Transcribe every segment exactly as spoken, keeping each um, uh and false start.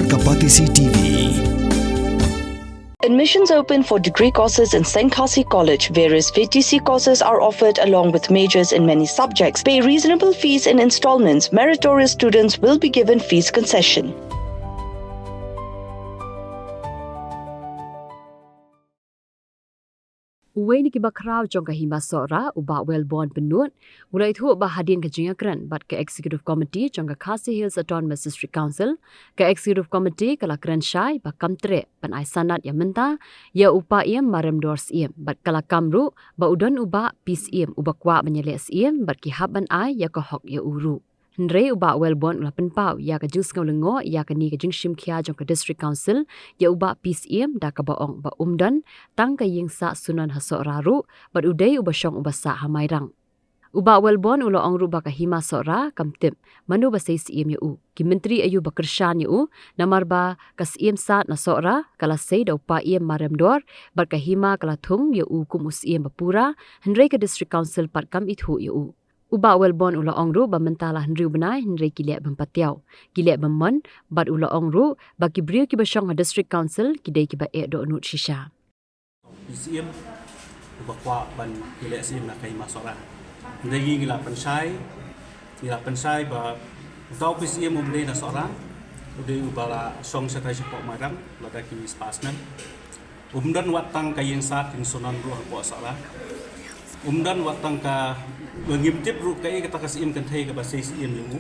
Kapatisi T V. Admissions open for degree courses in Saint Khasi College. Various V T C courses are offered along with majors in many subjects. Pay reasonable fees in installments. Meritorious students will be given fees concession. Uwei na ki bakhraw jong ka Hima Sohra, u Bah Wellborn Pynnud, u la ïathuh ba hadien ka jingïakren bad ka Executive Committee jong ka Khasi Hills Autonomous District Council, ka Executive Committee ka la kren shai ba kam treh ban ai sanad ïa mynta ïa u Paiem Maremdor Syiem, bad ka la kam ruh ba u don u Bah P Syiem uba kwah ban ïaleh Syiem bad ki hap ban ai ïa ka hok ïa u ruh. Hynrei u Bah Wellborn u la pynpaw ïa ka jingsngew lyngngoh ïa kane ka jingshim khia jong ka District Council ïa u Bah P Syiem, da kaba ong ba um don tang ka ïing sah synod ha Sohra ruh, bad u dei uba shong uba sah ha Mairang. U Bah Wellborn u la ong ruh ba ka Hima Sohra kam tip mano ba sei Syiem ïa u. Ki myntri aïu ba kyrshan ïa u, namar ba ka Syiem Sad na Sohra ka la sei da u Paiem Maremdor, bad ka Hima ka la thung ïa u kum u Syiem ba pura, hynrei ka District Council pat kam ithuh ïa u. U Bah Wellborn u la ong ruh ba mynta la hynriew bnai hynrei ki leh bym patiaw, ki leh bym mon, bad u la ong ruh ba ki briew kiba shong ha District Council ki dei kiba eh dohnud shisha. P Syiem uba kwah ban ïaleh Syiem na ka Hima Sohra. Hynrei ngi, ngi la pynshai, ngi la pynshai ba uta u P Syiem um dei na Sohra, u dei uba la shong shatai shapoh Mairang lada ki spah snem. Um don wat tang ka ïing sad ïing synod ruh hapoh Sohra. Um don wat tang ka, ba ngim tip ruh kaei kata ka Syiem kynthei kaba sei Syiem ïa u.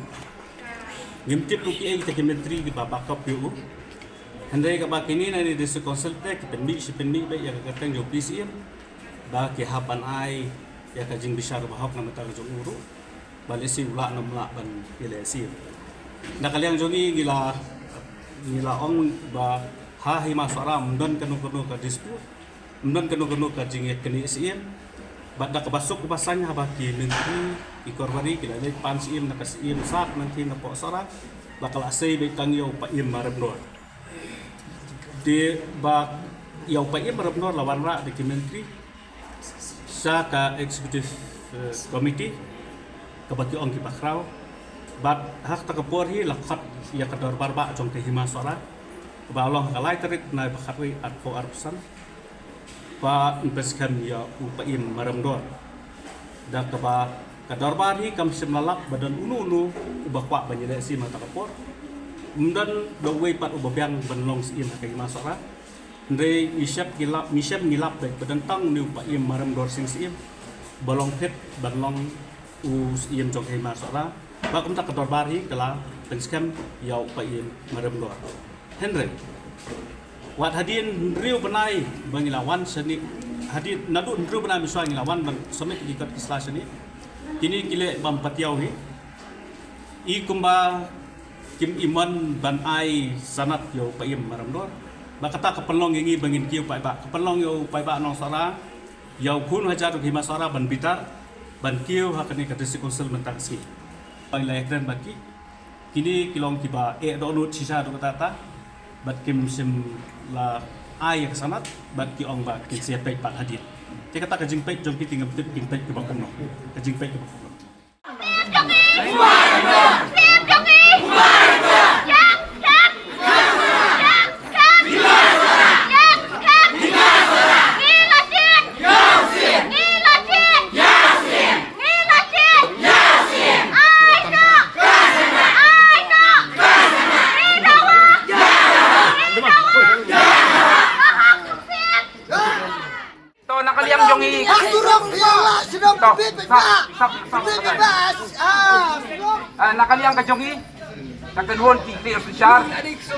Ngim tip ruh kiei kita ki myntri kiba backup ïa u. Hynrei kaba kine na kine District Council te ki pynmih shi pynmih beit ïa ka kyrteng jong u P Syiem ba ki hap ban ai ïa ka jingbishar ba hok na ka bynta ka jong u ruh, ba lehse u lah ne um lah ban ïaleh Syiem. Na ka liang jong ngi, ngi la, ngi la ong ba ha Hima Sohra ym don kano kano ka dispute, ym don kano kano ka jingïaknieh Syiem. Bad da kaba suk kaba saiñ haba ki myntri, ki korwari ki la leit pan Syiem na ka Syiem Sad mynta napoh Sohra, ba ka la sei beit tang ïa u Paiem Maremdor. Te ba ïa u Paiem Maremdor la wanrah da ki myntri sha ka Executive, eh, Committee, kaba ki ong ki bakhraw. Bad ha kata ka por hi la khot ïa ka dorbar bah jong ka Hima Sohra, kaba long ha ka lai tarik bnai ba khatwei, arphew arphew san, ba yn pynskhem ïa u Paiem Maremdor. Da kaba ka dorbar hi kam shym la lap ba don uno uno uba kwah ban ïaleh Syiem ha kata ka por. Ym don da uwei pat uba biang ban long Syiem ha ka Hima Sohra. Hynrei ngi shem ngi lap, ngi shem ngi lap beit ba don tang une u Paiem Maremdor Sing Syiem ba long fit ban long u Syiem jong ka Hima Sohra. Ba kumta ka dorbar hi ka la pynskhem ïa u Paiem Maremdor. Hynrei wat hadien hynriew bnai ba ngi la wan shane, hadien naduh hynriew bnai mynshuwa ngi la wan ban submit ki kot ki sla shane, kine ki leh bym patiaw hi. I kumba kim i mon ban ai sanad ïa u Paiem Maremdor. Ba kata ka pynlong ïa ngi ba ngin kiew paidbah, ka pynlong ïa u paidbah nong Sohra, ïa u khun hajar jong ka Hima Sohra ban bitar, ban kiew ha kane ka District Council mynta ka sngi. Ba ngi la ïakren bad ki, kine ki long kiba eh dohnud shisha haduh katta katta. Bad kim shym la ai ïa ka sanad, bad ki ong ba kin sa ïa peit pat hadien. Te kata ka jingpeit jong ki te ngam tip kin peit kiba kumno, ka jingpeit kiba kumno. To, na ka liang jong i. To, sa, sa, sa, sa. Ah, na ka liang ka jong i. Ka kynhun ki kri officer.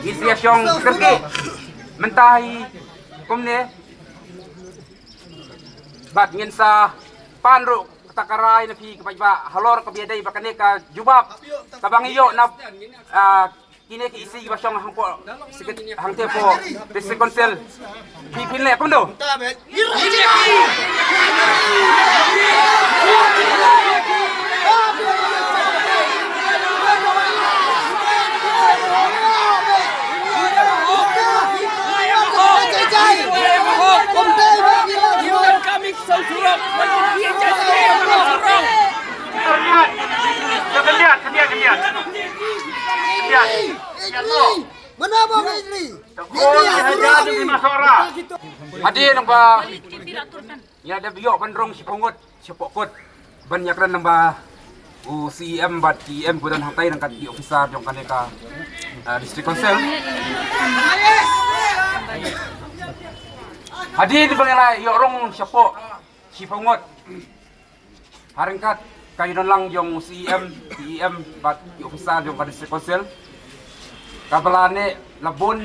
I sia shong kyrkieh. Mynta hi kumne. Bad ngin sa pan ruh kata ka rai na phi ka paidbah halor kaba ïadei bad kane ka jubab kaba ngi ïoh na, ah, kine ki E C ba shong hangpoh, sikit hangtei poh District Council. Phi, phin leh kumno? Mana ba ngi ri? Hadien ba ïa da ïoh ban rung shiphew ngut, shiphew ngut ban ïakren lang ba u C E M bad E M ba don hangtai ryngkat ki officer jong kane ka, ah, District Council. Hadien ba ngi la ïoh rung shapoh shiphew ngut ha ryngkat ka ïadon lang jong u C E M, E M bad ki officer jong ka District Council, kaba la neh la bun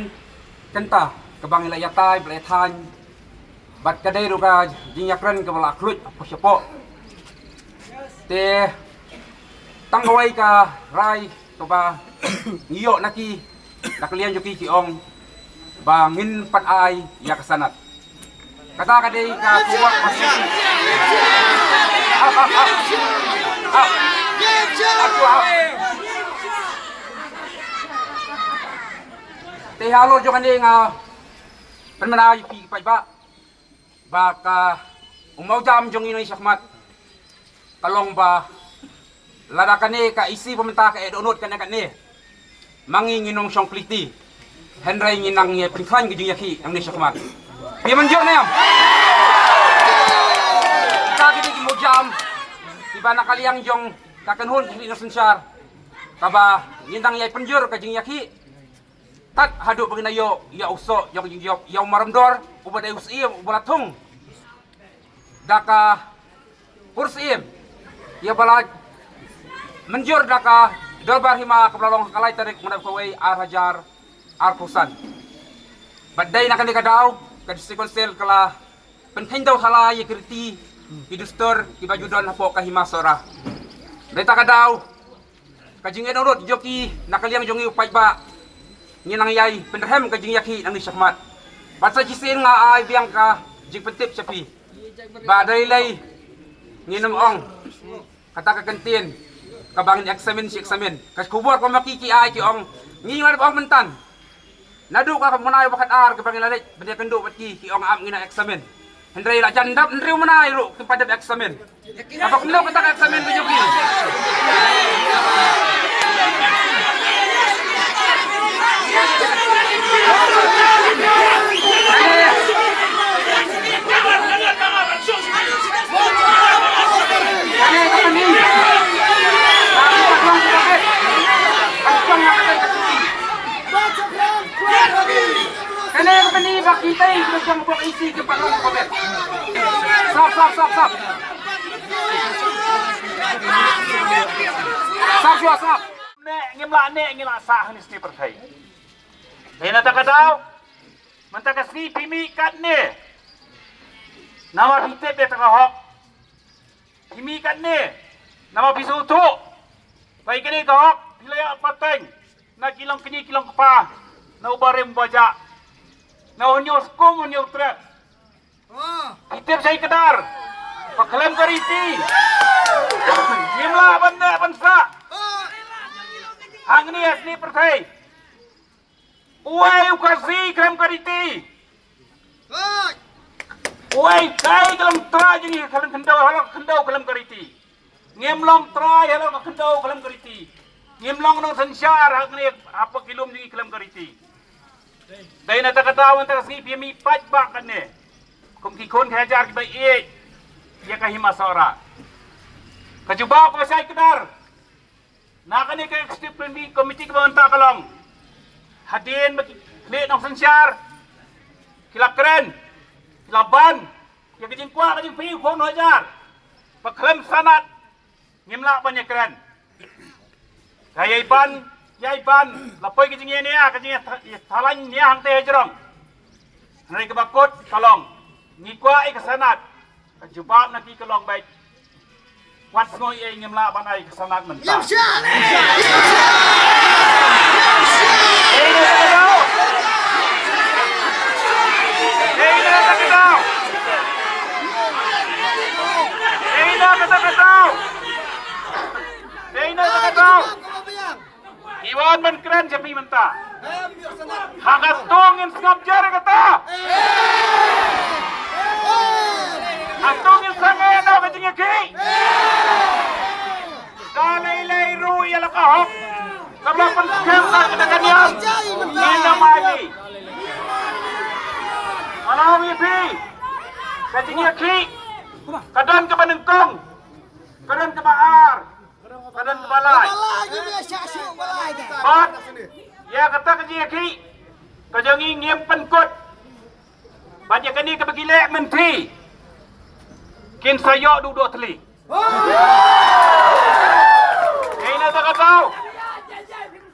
kynta kaba ngi la ïatai, ba la ïathaiñ, bad ka dei ruh ka jingïakren kaba la khluit hapoh shapoh. Te tang kawei ka rai kaba ngi ïoh na ki, na ka liang jong ki, ki ong ba ngin pat ai ïa ka sanad. Kata ka dei ka kuwak masih. Ap, ap, ap. Ap. Ap, ap. Te halor jong kane nga pynmynta ïa phi paidbah ba ka u mawjam jong ngi na shakhmat ka long ba lada kane ka isi ba mynta ka eh dohnud kane kane, ma ngi ngin ym shong kylti, hynrei ngin nang ïa pynkhlaiñ ka jingïakhih nangne shakhmat. Phi mynjur ne em? Kita ki dei ki mawjam kiba na ka liang jong ka kynhun ki nongshynshar kaba ngin nang ïa pynjur ka jingïakhih. Tad haduh ba ngin ïoh ïa u soh jong ka jingjop, ïa u maramdor uba dei u Syiem uba la thung da ka kur Syiem, ïa ba la mynjur da ka Dorbar Hima kaba la long ha ka lai tarik u bnai ba kawei ar hajar arphew san. Bad dei na kane ka daw ka District Council ka la pynkheiñ daw thala ïa ki riti ki dustur kiba ju don hapoh ka Hima Sohra. Dei ta ka daw ka jingeh dohnud jong ki na ka liang jong ngi u paidbah ngin nang ïai pynrhem ka jingïakhih nangne shakhmat. Bad sa shisien nga ai biang ka jingpyntip sha phi ba dei lei ngin ym ong kata ka kyntien kaba ngin examine shi examine. Ka khubor kaba ma ki ki ai ki ong ngi nga ong myntan. Naduh ka bnai ba khatar kaba ngi la leit ban ïakynduh bad ki, ki ong ap ngin ïa examine. Hynrei la jan dap hynriew bnai ruh kim pat dep examine. Kaba kumno kata ka examine ka jong ki? Kane ka kane ba ki tei ki jong bok isi ki pat long kobet. Sap, sap, sap, sap. Sap, sap, sap. Ne ngim lah ne ngim lah sah ni sni pyrthei. Dei na ta ka daw. Mynta ka sngi phi mih katne. Namar phi tip ïa ta ka hok. Phi mih katne. Namar phi sngewthuh ba ïa kane ka hok phi la ïoh pateng na ki long kñi ki long kpa, na u barim u bajah, na u hynñiew skum u hynñiew trep. Phi tip shai kdar ba khlem ka riti ngim lah ban neh ban sah. Hangne ha sni pyrthei. Uei u Khasi khlem ka riti? Uei kai ka long trai jong ngi khlem khyndew, halor khyndew khlem ka riti? Ngim long trai halor ka khyndew khlem ka riti. Ngim long nongsynshar ha kane hapoh ki lum jong ngi khlem ka riti. Dei na ta ka daw mynta ka sngi phi mih paidbah kane kum ki khun ki hajar kiba ïeit ïa ka Hima Sohra. Ka jubab kaba shai kdar. Na kane ka executive committee kaba mynta ka long hadien ba ki khlieh nongsynshar ki la kren, ki la ban ïa ka jingkwah ka jingpyrshah khun hajar ba khlem sanad ngim lah ban ïakren. Ka ïai ban, ïai ban la poi ka jingïania, ka jingïathalaiñ nia hangtei hajrong. Hynrei kaba kut ka long ngi kwah ïa ka sanad. Ka jubab na ki ka long beit. Wat sngew ei ngim lah ban ai ka sanad mynta. Ei na kata ka daw. Ei na kata ka daw. Ei na kata ka daw. Ei na kata ka daw. Ki wan ban kren sha phi mynta. Ha ka stung ngin sngap jer kata. Ha stung ngin sangeh da ka jingïakhih. Ka lei lei ruh ïa la ka hok. Ka ba pynskhem ka ka niam. Ngin Nga ong ïa phi, ka jingïakhih ka don kaba nyngkong, ka don kaba ar, ka don kaba lai. Bad ïa kata ka jingïakhih ka jong ngi ngim pynkut. Bad ïa kane kaba ki leh mynta kin sa ïoh duh duh thli. Dei na kata ka daw,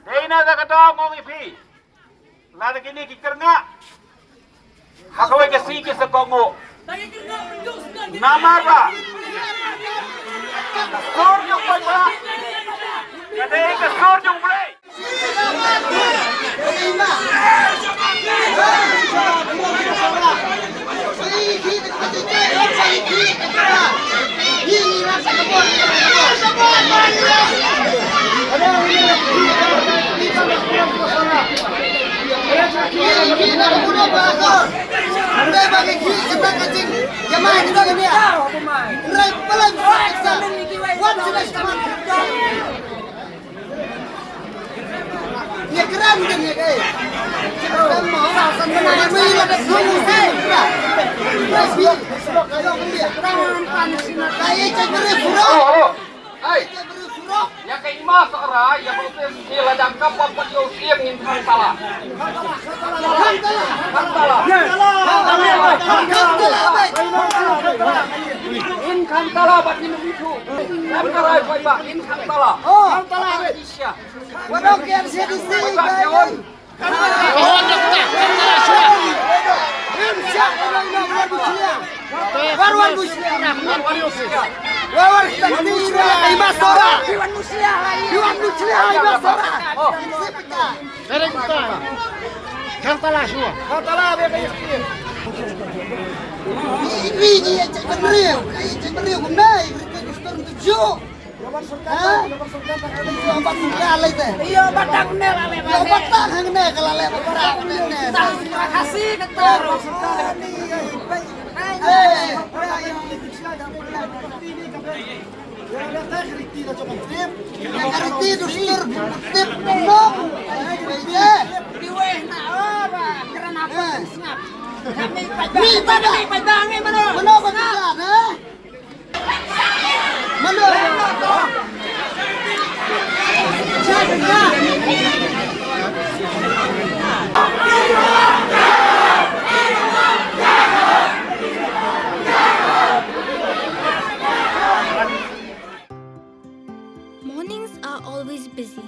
dei na kata ka daw nga ong ïa phi, lada kine ki kyrngah ha kawei ka sngi ki sa kohnguh. Namar ba ka sur jong u paidbah ka dei ka sur jong U Blei. Ai. Ïa ka i ma Sohra, ïa ka u Tiem, ngi la dang kap bad ïa u Tiem ngin khang tala. Khang tala. Khang tala. Ngin khang tala bad ngin ym ithuh. Khang tala, khoi ba, ngin khang tala. Khang tala. Wa dang ke M C D C. Ïa, batang ne la le. Batang hangne ka la le, batang ne. Khasi kata. Eh. Ïa ka riti dustur, tip, no. Eh. Di weh na, oh, ba, kerana apa sngap. Kami pada, kami pada, kami mano. Mano ba kita, eh? Mornings are always busy.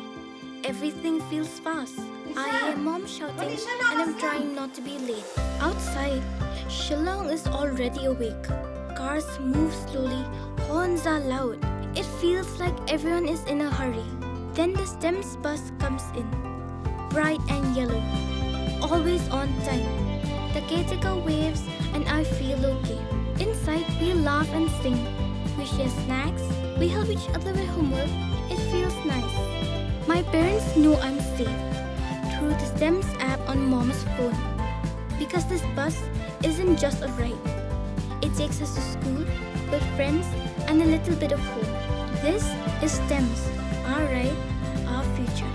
Everything feels fast. I hear mom shouting and I'm trying not to be late. Outside, Shillong is already awake. Cars move slowly, horns are loud. It feels like everyone is in a hurry. Then the STEMS bus comes in, bright and yellow, always on time. The caretaker waves and I feel okay. Inside, we laugh and sing. We share snacks, we help each other with homework. It feels nice. My parents know I'm safe through the STEMS app on mom's phone. Because this bus isn't just a ride, it takes us to school, with friends, and a little bit of home. This is STEMS, our ride, our future.